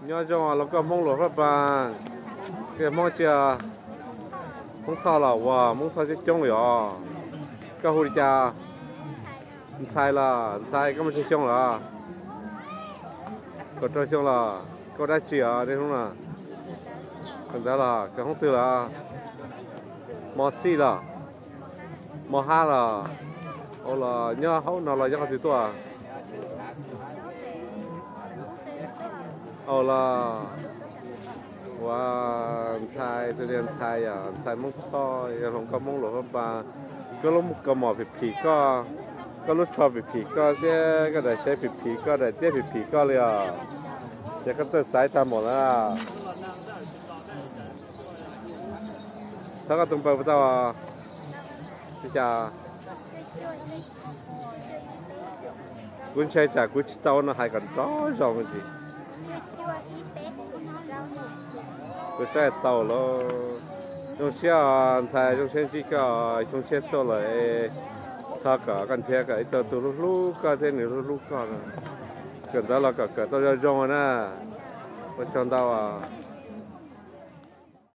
Nyob zoo los koj Hmoob Luam Phaj Npas, koj Hmoob tsi, Hmoob Thoj los ua Hmoob Thoj coob coob li os. Koj hu li cas? Ntxhais los ntxhais, koj muaj tsawg xyoo los? Kaum rau xyoo los? Koj ua dab tsi os niaj hnub no? Koj ntawd los koj Hmoob twg los? Mos xij los? Mos hab los? Ua los nyob hauv no los nyob qhov twg tuaj? Ua los ua ntxhais, tus niag ntxhais yog ntxhais Hmoob Thoj, yog hluas nkauj Hmoob Luam Phaj Npas. Koj lub kaus mom phim phim koj, koj lub tsho phim phim koj thiab koj daim sev phim phim koj, daim tiab phim phim koj li os. Ces koj txawj xaiv tag npaum lawm. Thov koj tus npawb puas tau? Li cas? Kuv ntshai tsam kuv tsis tau no hais kom nrov zoo ntsis. Kuv saib tau lawm. Zoo siab os ntxhais, zoo siab ntsib koj, xyoo tshiab tuaj lawm. Thov kom koj nrhiav kom ib tug hlub hlub koj thiab nws hlub hlub koj no. Kawm ntawv los kom kawm tau zoo zoo na. Ua tsaug ntau os.